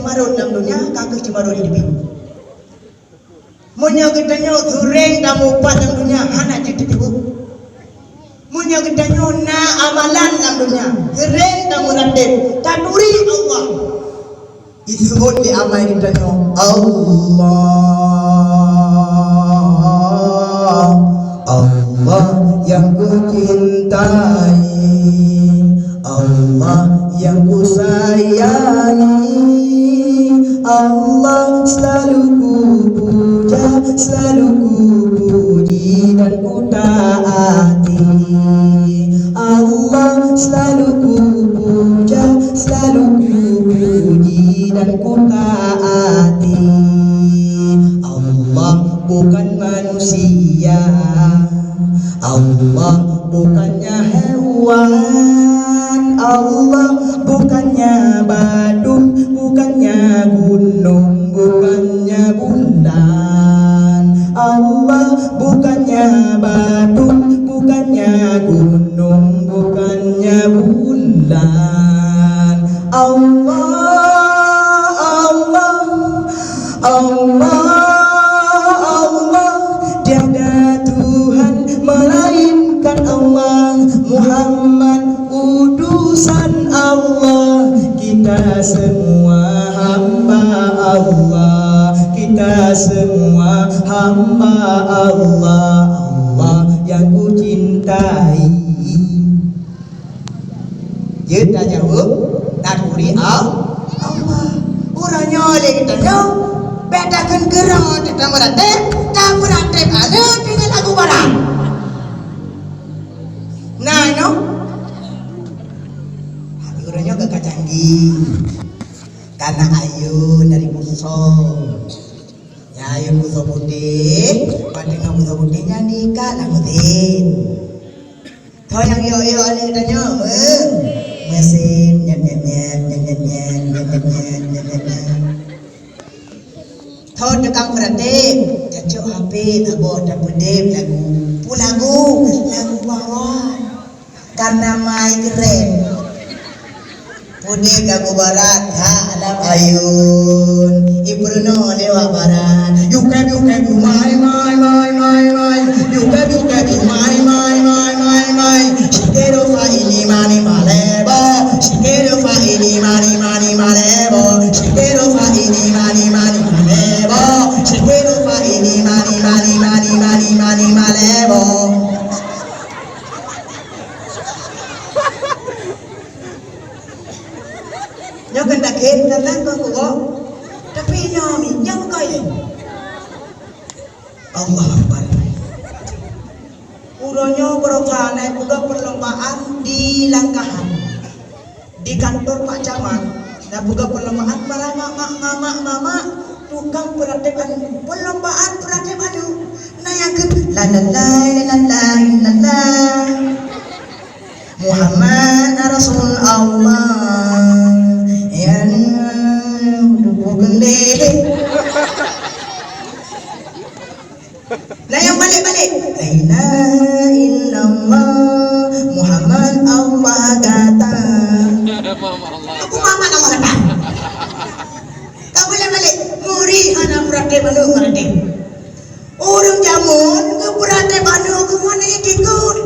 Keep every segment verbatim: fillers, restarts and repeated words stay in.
Ceumarot lam donya, ka kheueh ceumarot di leubeh. Meunyoe geutanyoe seuring tamupat lam donya, hana jeuet teuteupeu. Meunyoe geutanyoe na amalan lam donya, seuring tameuratéb, taturi Allah. Disebut di amai geutanyoe, Allah, Allah yang kucintai, Allah yang kusayangi, Allah selalu kupuja, selalu kupuji dan kutaati. Allah selalu kupuja, selalu kupuji dan kutaati. Allah bukan manusia, Allah bukannya hewan, Allah bukannya batu, bukannya gunung, bukannya bulan. Allah bukannya batu, bukannya gunung, bukannya bulan. Allah, Allah, Allah, Allah, tiada Tuhan melainkan Allah. Muhammad utusan Allah. Kita semua hamba Allah. Kita semua hamba Allah. Allah yang kucintai. Jeuet tajaweueb, taturi Al-, Allah. Uroe nyoe lé geutanyoe, bèk takheun keudroe teuh tameuratéb, tameuratéb aneuk deungon lagu barat. Nah, nyoe. Tapi uroe nyoe ka, ka canggih. Ka na ayôn dari Buso. Nyan ayôn Buso Putéh, padub ngon Buso Putéh nyan diikat lam meusén. Toh nyang yok-yok aneuk tanyoe, meuh. Meusén, nyet, nyet, nyet. Toh tukang peuratéb, cocok H P, saboh tapeudeb lagu. Peue lagu? Lagu barat. Karena mai keren. Peudeb lagu barat, ha, lam ayôn. Ipeurunoe lewat barat. Yukeb, yukeb, yu mai, mai, mai, mai, mai. Yukeb, yukeb, yu mai, mai, mai, mai, mai. Shikedo fa ini mani malebo. Shikedo fa ini mani, mani malebo. Shikedo fa ini mani, mani malebo. Shikedo fa ini mani, mani, mani, mani, mani malebo. Nyoe kan takheun, kan takheun keu gob. Tapi nyoe mi, nyoe bukan. Allahu Akbar. Uroe nyoe barokah na peugah perlombaan di Langkahan. Di kantor Pak Camat, na peugah perlombaan para mamak, mamak, mamak, tukang peuratéb aneuk. Perlombaan peuratéb aneuk. Na nyang kheun, la, la, la, la, la, la, la. Muhammad Rasul Allah. Ya, bukan deh. Na nyang balek-balek, la ilaha illallah, Muhammad Allah gata. Aku Muhammad Allah gata. Ka balek-balek, muri hana peuratéb aneuk meuratéb. Ureueng jameun geupeuratéb aneuk keu ngon itikot.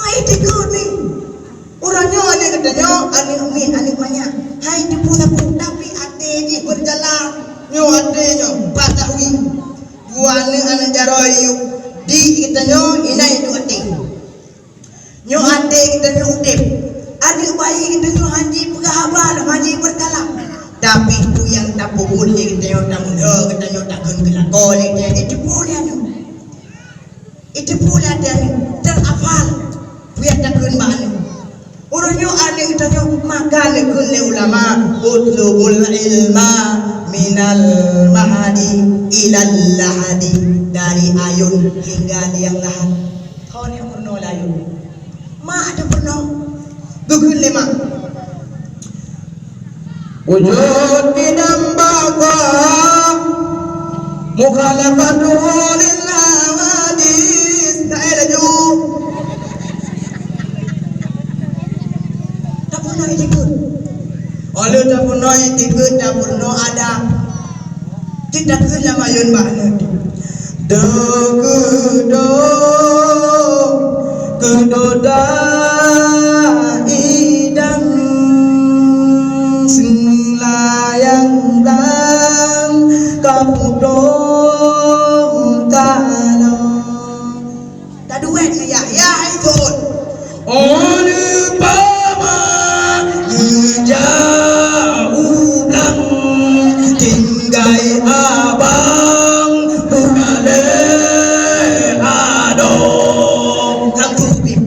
Hai, tikot ni. Uroe nyoe aneuk geutanyoe, aneuk miet, aneuk manyak. Hai, teupeue sapeue, tapi até jih beujalan. Nyoe até nyoe, patah wi. Dua aneuk, aneuk jaroe yub. Di geutanyoe, inan duek até. Nyoe até geutanyoe udeb. Aneuk bayi geutanyoe hana jipeugah haba, hana jipeugah kalam. Tapi peue nyang tapeubuet lé geutanyoe, tameudoe geutanyoe, takheun keu lakoe lé geutanyoe, teupeue lé aneuk. Itu pula dan terhafal. Buya takheun bak aneuk. Uroe nyoe aneuk tanyoe maka neukheun lé ulama, "Utlubul ilma minal mahdi ilal lahdi," dari ayun hingga liang lahat. Kon nyang peurunoe lé ayun. Mak teuh peurunoe. Geukheun lé mak. Wujud qidam baqa, mukhalafatuhu lil hawadits. Tae laju. Tapeurunoe itikot. Oleh tapeurunoe Peurunoe adab. Cit takheun lam ayôn bak nyoe. Deuh keudoe, keudoe idang seulayang blang ka putôh taloe. Taduet ngon Yahya hai thon. Oh, leupama geujak u blang, tinggai abang, buka lé adoe. Kang Tubi.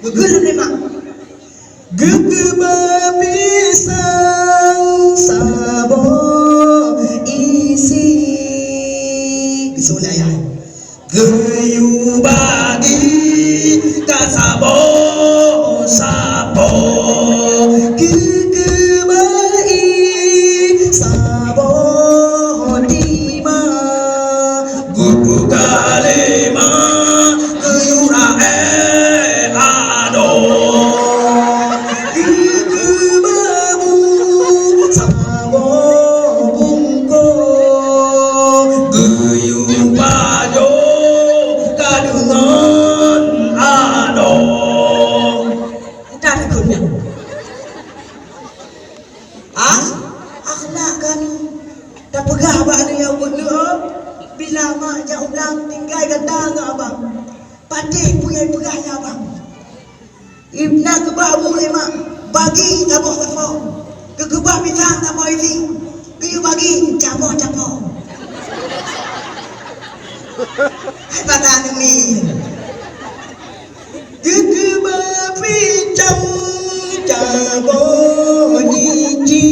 Geugeuh lé mak. Geukeubah pisang saboh isi. Geuseulah ayah. Geuyue bagi ka saboh-saboh. Geukeubah ié saboh tima. Geupeugah lé ma geuyue raék adoe. Geukeubah bu saboh bungkôh. Geuyue pajoh ka deungon adoe. Entah takheun nyan. Ah, akhlak kami. Tapeugah bak aneuk nyang buet leuôt, bila mak jak u blang tinggai gata ngon abang. Patéh peue nyang peugah lé abang. Ibna keubah bu lé mak, bagi saboh-saboh. Geukeubah pisang saboh isi, geuyue bagi capoh-capoh. Hai mata aneuk miet. Geukeubah pisang saboh isi,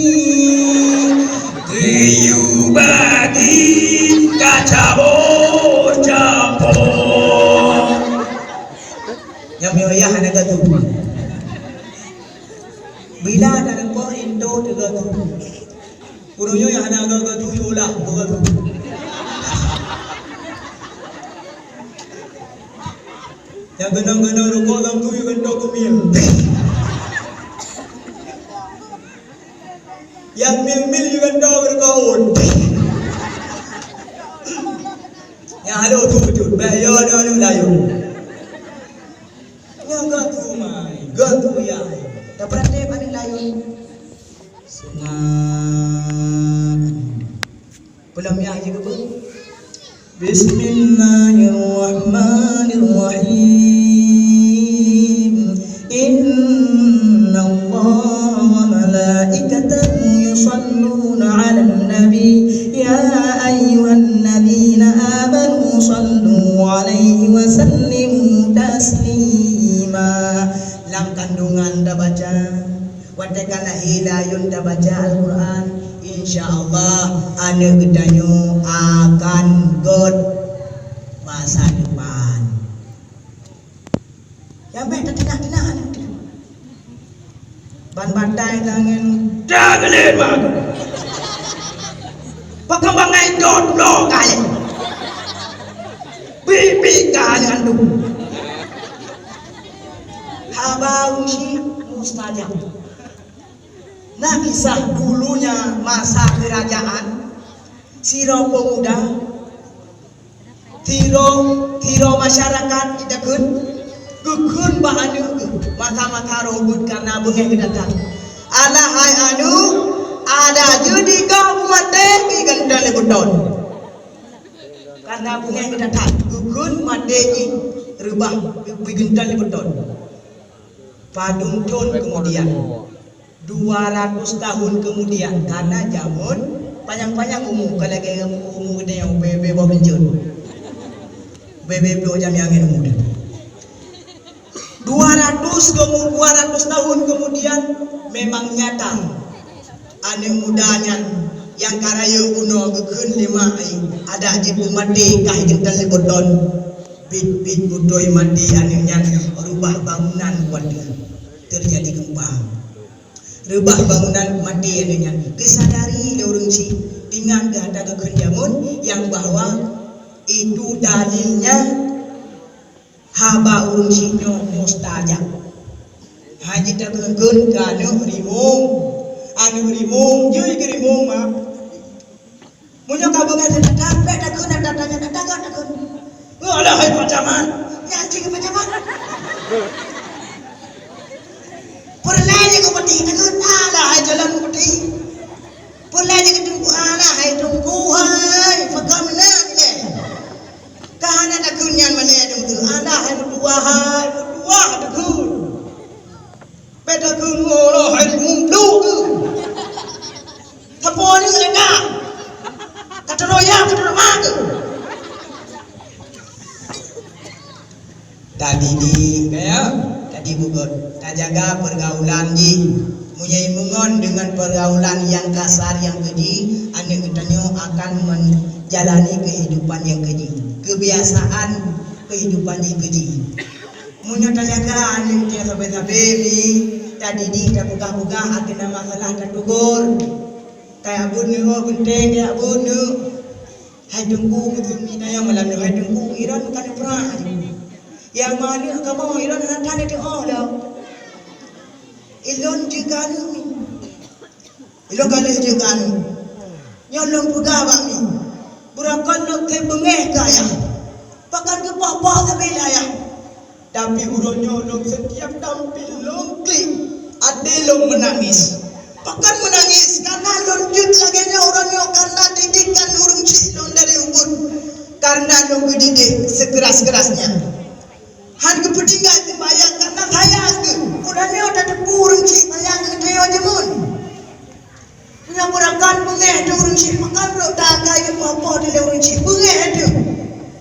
geuyue bagi ka capoh-capoh. Nyang miyueb yah hana geutu. Bila na leumpah indô teuga tu. Ureueng nyoe nyang hana agak-agak tuyoe lah, bukan tu. Nyang keunong-keunong rukok lam tuyoe gantong keumil. Nyang mil-mil juga gantong rukok. Nyang halo tu betul. Baik, yo, yo, yo, layu. Nyoe geutu mai, geutu yai. Tapeuratéb aneuk layôn. Seungat. Peulom yah jigeubeue. Bismillahirrahmanirrahim. Innallaha wa malaikatahu yusalluna 'alan nabi. Ya ayyuhalladzina amanu sallu 'alaihi wa sallimu taslima. Lam kandungan tabaca, watée ka lahé layôn tabaca Al-Qur'an, insya Allah aneuk geutanyoe akan göt masa depan. Nyang bèk tatinah-tinah aneuk teuh. Ban batai tangan dagelén mah. Pakon bangai dot bloe kali. Pipi kali andu. Haba uji mustajab. Na kisah dulunya masa kerajaan, sidroe peumuda, sidroe, sidroe masyarakat jidakheun, geukheun bak aneuk geuh, mata-mata roh beuet kareuna beungéh geuh that-that. Alah hai aneuk, adak jeuet di gob maté, i geuntôn lé beuton. Kareuna beungéh geuh that-that, geukheun maté jih reubah, i geuntôn lé beuton. Padum thon keumudian, dua ratus tahun keumudian, kareuna jameun panyang-panyang umu, ka lagèe umu, umu geutanyoe, bèe-bèe boh beunjeuet. Bèe-bèe ploh jam nyang angén umu teuh. Dua ratus kemu-, dua ratus tahun keumudian, memang nyata aneuk muda nyan nyang ka rayeuk bunoe geukheun lé mak, adak jipeumaté kah i geuntôn lé beuton. Bit-bit beutôi maté aneuk nyan, reubah bangunan watèe teujadi geumpa. Reubah bangunan, maté aneuk nyan. Geusadari lé ureueng chik, ingat gata geukheun jameun nyang bahwa itu dalilnya haba ureueng chik nyoe mustajab. Hai jiteukeun keu aneuk rimueng. Aneuk rimueng, jeuet keu rimueng, mak. Meunyoe ka beungèh teutatap, bèk takheun, na tatanya, na tagat takheun. Alah hai Pak Camat, nyan cit keu Pak Camat. Peureulèe jih keu peuti, takheun, alah hai jalan keu peuti. Peureulèe jih keu teungku, alah hai teungku hai, peugah meunan lé. Ka hana takheun nyan malèe dum tu, alah hai meutuwah hai, meutuwah takheun. Bèk takheun, "Alah hai rimueng pluek keuh." Sapeue ni lagak? Ka teuroyak, ka teuroyak keuh. Tadidik, ya, tadi bukon. Tajaga pergaulan jih. Meunyoe meungon deungon pergaulan nyang kasar, nyang keji, aneuk geutanyoe akan menjalani kehidupan nyang keji. Kebiasaan kehidupan nyang keji. Meunyoe tajaga aneuk geutanyoe sabe-sabe, mi, tadidik, tapeugah-peugah, akhé na masalah tatugor. Kaya buet neuh, oh, geunteng, kaya buet neuh. Hai teungku, keuteumi tanyong malam nyoe, hai teungku, ilôn ka neuprah. Nyang meuaneuk kamoe, ilôn hana that neuteu'oh lom. Ilôn jeuet keu aneuk mi. Ilôn ka lheueh jeuet keu aneuk. Nyoe lôn peugah bak mi. Beurangkat lôn tem beungèh keu ayah. Pakon keu poh-poh sabe lé ayah. Tapi uroe nyoe lôn setiap tampil lôn klik, até lôn meunangis. Pakon meunangis? Kareuna lôn jeuet lagèe nyoe uroe nyoe kareuna didikan ureueng chik lôn dari ubit. Kareuna lôn geudidik seukeras-kerasnya. Han geupeutinggai seumayang kareuna sayang geuh. Uroe nyoe tateupeue ureueng chik sayang geuh, geutanyoe jameun. Meunyoe beurangkat beungèh teuh ureueng chik, pakon brok takai keu poh-poh dilèe ureueng chik, beungèh teuh.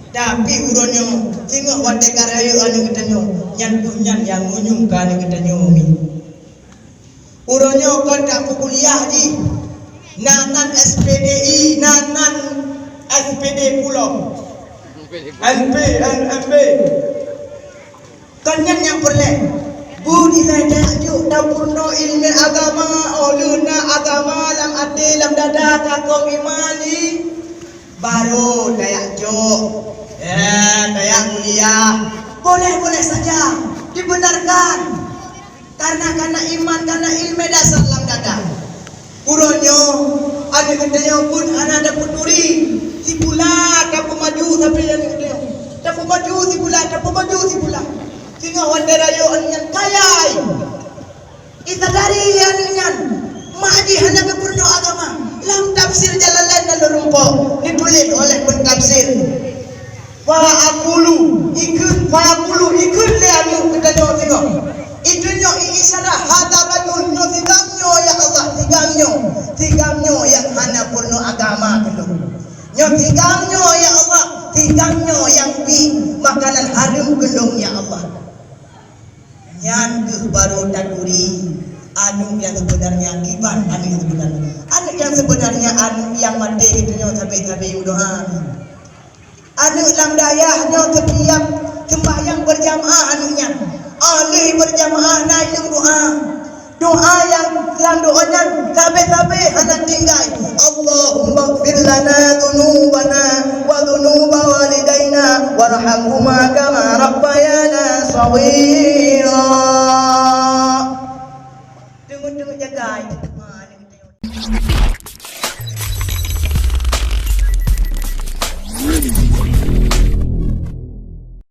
Tapi uroe nyoe, singoh watèe ka rayeuk aneuk geutanyoe, nyan pun nyan nyang meunyoe keu aneuk geutanyoe mi. Uroe nyoe kon ka peukuliah jih, na nan S P D I, na nan S P D Pulo, M P, M P. Kon nyan nyang peureulèe. Beudilah tajak jok tapeurunoe ileumèe agama, oh lheueh na agama lam até, lam dada, takong iman jih, barô tajak jok. Ya, tajak mulia. Boleh-boleh saja, dibenarkan. Kareuna, kareuna iman, kareuna ileumèe dasar lam dada. Uroe nyoe, aneuk geutanyoe pun hana tapeuturi, sipula tapeumaju sabe aneuk geutanyoe. Tapeumaju sipula, tapeumaju sipula. Singoh watèe rayeuk aneuk nyan kaya. Isadari lé aneuk nyan, mak jih hana geupeurunoe agama. Lam tafsir Jalalain na lôn rumpok, dituléh oleh peutafsir. Fa aqulu, ikheun, fa aqulu, ikheun lé aneuk geutanyoe singoh. Itunyok isyarah, hadza rajul, nyoe si agam nyoe ya Allah, si agam nyoe, si agam nyoe nyang hana peurunoe agama keu lôn. Nyoe si agam nyoe ya Allah, si agam nyoe nyang bi makanan hareuem keu lôn ya Allah. Nyan keuh barô taturi aneuk nyang seubeunarnya kiban aneuk nyang seubeunarnya. Aneuk nyang seubeunarnya aneuk nyang maté geutanyoe sabe-sabe meudoa. Aneuk lam dayah nyoe setiap seumbahyang berjamaah aneuk nyan. Óh lheueh berjamaah na ilôn doa. Doa nyang lam doa nyan sabe-sabe hana tinggai. Allahummaghfir lana dzunubana wa dzunuba walidaina warhamhuma kama rabbayana shaghira. Teungeut-teungeut jaga itu.